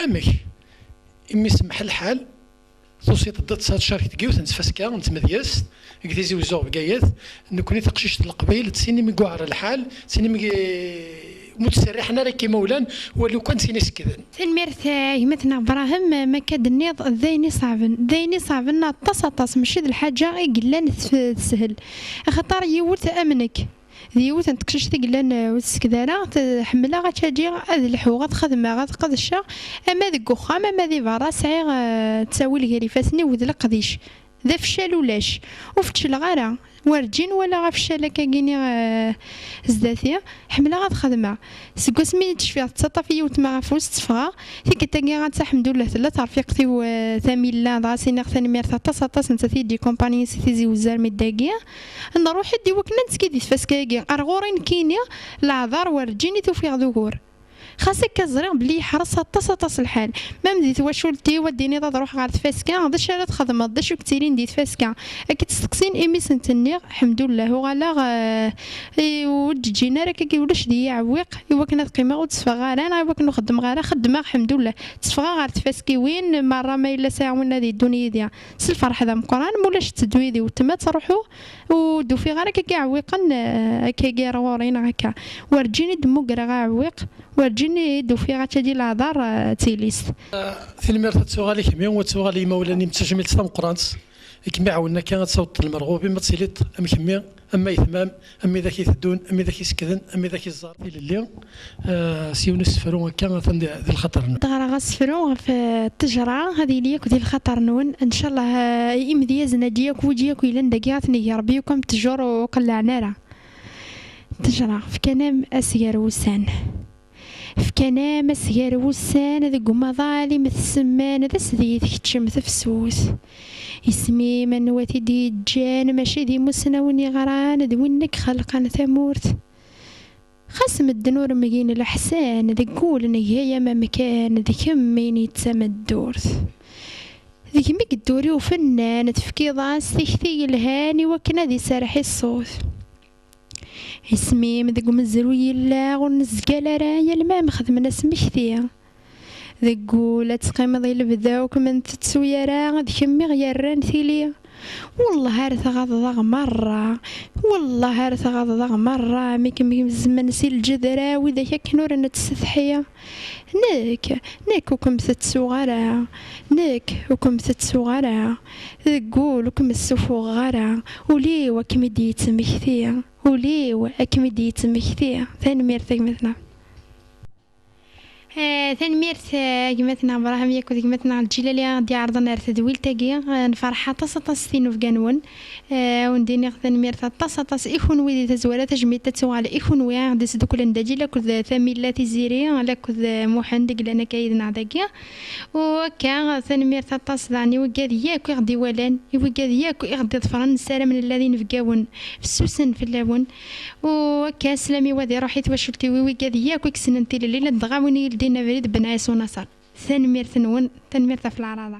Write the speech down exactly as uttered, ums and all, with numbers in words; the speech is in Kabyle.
Amek? Imi semmeḥ lḥal, tusiḍ-d ad tesɛiḍ ccerket deg yiwet n tfaska n tmedyazt deg Tizi Wezzu Bgayet. Nekkni taqcict n Leqbayel d sin imi yuɛer lḥal, d sin imi mu ttserriḥen ara akka imawlan, walu kan d sin isekden. Tanemmirt, eh, gma-tneɣ Brahim, eh, ma akka d-tenniḍ, d ayen iṣeɛben, d ayen iṣeɛben aṭas, aṭas, mačči d lḥaǧa i yellan tef-, teshel. Axaṭer yiwet am nekk, d yiwet n teqcict i yellan, eh, ur tsekd ara, t-, ḥemmleɣ ad tagi, ad lḥuɣ, ad xedmeɣ, ad qedceɣ, ama deg uxxam, ama di berra, sɛiɣ, eh, ttawil gar ifassen-iw d leqdic. D afeccal ulac. Ur feccleɣ ara. Werǧin walaɣ afeccal akkagini, eh, zdat-i. Ḥemmleɣ ad xedmeɣ. Seg wasmi i d-cfiɣ tettaṭṭaf-iyi weltma ɣef ufus, tteffɣeɣ. Tikkelt-agi, ɣansa, ḥemdullah, tella terfiqt-iw, eh, Tamilla, dɣa s-iniɣ tanemmirt aṭas, aṭas, nettat i d-ikumpanyin si Tizi Wezzu armi d dagi. Nruḥ-d i wakken ad nettki di tfaska-agi. Ar ɣur-i nekkini, leɛḍer werǧin i t-ufiɣ d ugur. Xas akka ẓriɣ belli yeḥreṣ aṭas, aṭas lḥal. Même di twacult-iw, ad d-tiniḍ ad ruḥeɣ ɣer tfaska, d acu ara txedmeḍ, d acu i yettilin di tfaska? Ad k-id-steqsin, imi sent-nniɣ, ḥemdullah, uɣaleɣ, eh, i, ur d-ǧǧin ara akka, ulac di yiɛewwiq, i wakken ad qqimeɣ ur tteffɣeɣ ara, neɣ i wakken ur xeddmeɣ ara, xeddmeɣ, ḥemdullah. Tteffɣeɣ ɣer tfaskiwin, merra ma yella sɛiɣ win ad yeddun yid-i, s lferḥ d ameqqran, ma ulac tetteddu yid-i weltma, ttruḥuɣ, ur d-ufiɣ ara akka iɛewwiqen, eh, akka ar ɣur-i neɣ akka. Werǧin i d-mmugreɣ aɛewwiq, werǧin i d-ufiɣ akka di leɛḍer, eh, d tilist. Tanemmirt ad tuɣal i kemmi, ad tuɣal i yimawlan-im d tajmilt tameqqrant, i kem-iɛawnen akka ad tawḍeḍ lmerɣub-im, ad tiliḍ am kemmi, am aytma-m, am widak i teddun, am widak i sekden, am widak i ẓẓaren tilelli. Eh, s yiwen usefru akka atan di, di lxaṭer-nwen. Ad ɣreɣ asefru ɣef, eh, ttejra, ad yili akk di lxaṭer-nwen. Ncallah, eh, imedyazen-agi akk, wigi akk yellan dagi, ad ten-ig Rebbi akk am ttjur ur qellɛen ara. Ttejra, fkan-am asga n wussan. Fkan-am asga n wussan deg umaḍal imi tsemman d ass di tkeččem tefsut. Isem-im anwa t-id-yeǧǧan, mačči d imusnawen yeɣran, d win i ixelqen tamurt. Xas medden ur mgin leḥsan, deg wul nga-yam amkan, d kemm i d tameddurt. D kemm i yedduri ufennan, tefkiḍ-as tikti yelhan i wakken ad iserreḥ i ṣṣut. Isem-im deg umezruy yella, ur nezgal ara, yal ma mxedmen asmekti. Deg wul ad teqqimeḍ i lebda, ur kem-ntettu ara, d kemm i ɣ-yerran tili. Wellah ar tɣaḍeḍ-aɣ merra, wellah ar tɣaḍeḍ-aɣ merra, mi kem-gezmen si lǧedra widak akken ur nettsetḥi. Nekk, nekk ur kem-tettuɣ ara, nekk ur kem-tettuɣ ara, deg wul ur kem-ssufuɣeɣ ara, ul-iw ad kem-id-yettmekti, ul-iw ad kem-id-yettmekti. Tanemmirt a gma-tneɣ. Eh, tanemmirt, eh, a gma-tneɣ Brahim yakk d gma-tneɣ Lǧilali i ɣ-d-iɛerḍen ar tedwilt-agi. Eh, nferḥ aṭas, aṭas s tinubga-nwen. Eh, ad wen-d-iniɣ tanemmirt aṭas, aṭas i kunwi di tazwara, tajmilt ad tuɣal i kunwi i ɣ-d-isduklen dagi, lakked Tamilla Tiziri, lakked Muḥend i yellan akka yid-neɣ dagi. U akka, tanemmirt aṭas daɣen i wigad yakk i ɣ-d-iwalan, i wigad yakk i ɣ-d-iḍefren, nessaram nella d inebgawen fessusen fell-awen. U akka, sslam-iw ad iruḥ i twacult-iw, i wigad yakk i yessnen tilelli, ladɣa win i yi-ldin abrid Ben Ɛisa Unaṣer. Tanemmirt-nwen, tanemmirt ɣef leɛraḍa.